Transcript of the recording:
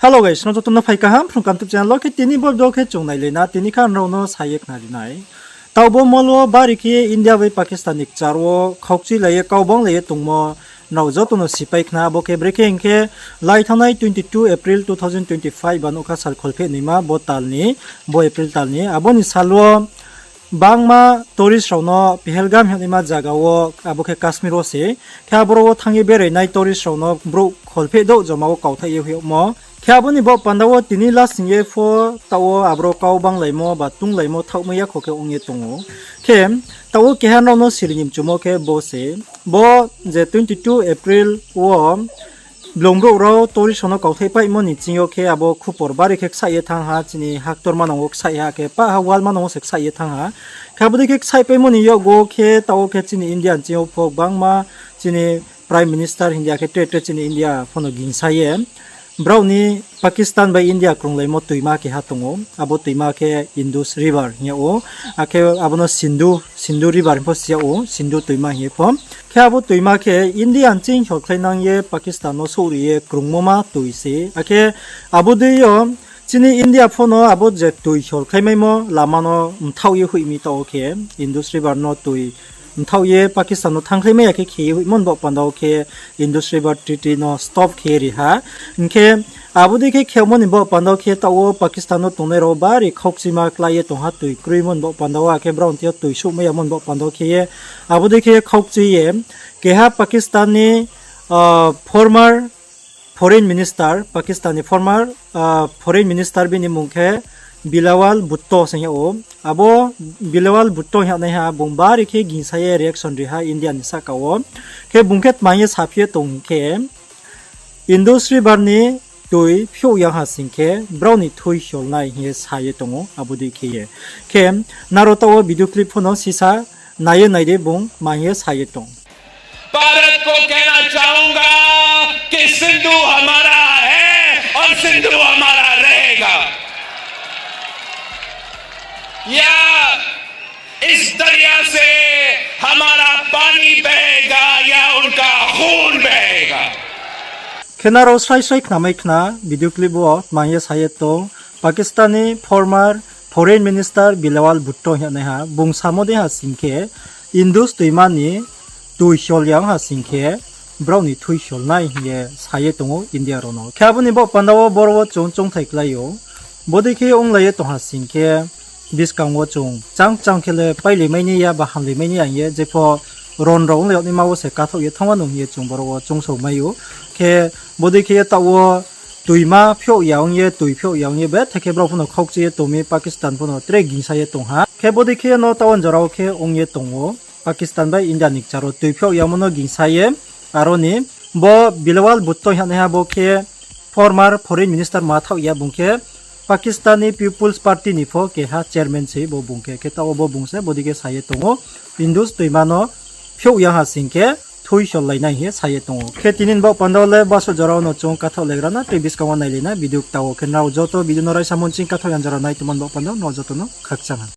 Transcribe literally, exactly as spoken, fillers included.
Hello guys, nrao joto no phai kaham Phrung Kaham YouTube channel wo. Khe tini bo video khe chung nailai na, tini kha nrao no sa ye khnari nai. Taoh bo mol wo bari khe India bai Pakistan ni kchar wo khaukchuilai ye kau banglai ye tongmo nrao joto no sipai khna. Abo khe brekhe hing khe, lai thanngnai twenty two April two thousand twenty five ba nouhkha sal kholpheh naima bo tal ni, bo April tal ni, abo ni sal wo bangma tourist rao no Pahalgam hingnaima zaga wo, abo khe Kashmir wo se, khe aboro wo thanng ye berai nai tourist rao no brouh kholpheh douh joma wo kauthaih ye hoih yagmo. Khe abo ni baoh panda wo tini lasing ye pho taoh wo aboro kau banglaimo ba tunglaimo thaohmai ya kho khe ong ye tong ou. Khe taoh wo keha nrao no siri ni mchumo khe bo se, bo je twenty two April wo blung brouh rao tourist rao no kauthaih paimo ni ching yo khe abo khupor bari khe ksaih ye thanng ha, chini haktor manang wo ksaih ha, khe pah ha wall manang wo se ksaih ye thanng ha. Khe abo dei khe ksaih paimo ni yakgu wo khe taoh wo khe chini India ni ching yo pho gbangma chini Prime Minister hing ya khe tre tre chini India pho no gingsa ye brao ni Pakistan bai India krunglaimo toima keha tong ou, abo toima khe Indus River hing yag ou, akhe abo no Sindhu, Sindhu River hing pho si yag ou, Sindhu toima hing ye pho. Khe abo toima khe India ni ching hyorkhlainang ye Pakistan no souhri ye krungmo ma toi se. Akhe abo dei yo chini India pho no abo je toi hyorkhlaimaimo lama no mthaoh ye hoih mi taoh wo khe Indus River no toi mthaoh ye Pakistan no thanngkhlaimai ya khe khe ye hoihmo ni baoh panda wo khe Indus River Treaty no stop khe ye ri ha. Hing khe abo dei khe khemo ni baoh panda wo khe taoh wo Pakistan no tongnai rao bari khaukchuima klái ye tong ha toi kroimo ni baoh panda wo, akhe brao ni thing yo toi souhmai yamo ni baoh panda wo khe ye abo dei khe khaukchui ye keha Pakistan ni former Foreign Minister, Pakistan ni former Foreign Minister bini mmung khe Bilawal Bhutto se hing yag ou. Abo Bilawal Bhutto hing yagnaiha bung bari khe gingsa ye reaction ri ha India ni sahka wo. Khe bung khe tma hing ye saphi ye tong hing khe, Indus River ni toi phiouh yang ha sing khe brao ni thui hiol nai hing ye sa ye tong ou abo dei khe ye. Khe nrao taoh wo video clip pho no sisa nai ye nai di bung tma hing ye sa ye tong. Bharat को कहना चाहूंगा कि सिंधु हमारा है और सिंधु हमारा रहेगा। या इस दरिया से हमारा पानी बहेगा या उनका खून बहेगा। Khe nrao srai srai khnamai khna video clip wo tma hing ye sa ye tong, Pakistan ni former Foreign Minister Bilawal Bhutto hing yagnaiha bung samo dei ha sing khe, Indus toima ni toi hiol yang ha sing khe brao ni thui hiol nai hing ye sa ye tong ou India rao no. Khe abo ni baoh panda wo boro wo chung choungthai klái ou. Bodei khe onglai ye tong ha sing khe, buskang wo chung chang chang khe le pailaimai ni ya ba hamlaimai ni ya hing ye, jepho ron rao onglai yag naima wo se kathaoh ye thanng wa nung hing ye chung boro wo choungsao mai ou. Khe bodei khe ye taoh wo toima phiouh ya ong ye, toi phiouh ya ong ye, betha khe brao pho no khaukchui ye tong mi, Pakistan pho no tre gingsa ye tong ha. Khe bodei khe ye no taoh wo jora wo khe ong ye tong ou. Pakistan bai India ni kchar wo toi phiouh yamo no gingsa ye, aro ni bo Bilawal Bhutto hing yagnaiha bo khe former Foreign Minister ma thaoh ya, bung khe Pakistan ni People's Party ni pho keha chairman se bo bung khe. Khe taoh wo bo bung se bodei khe sa ye tong ou, Indus toima no phiouh yang ha sing khe thui hiol lai nai hing ye sa ye tong ou. Khe tini ni baoh panda wo le basuh jora wo no chung kathaoh laigra na, tei buskang wo nailai na video kta wo. Khe nrao joto video no raisa mo nching kathaoh yang jora nai tongmo ni baoh panda wo nrao joto no khakchang ha.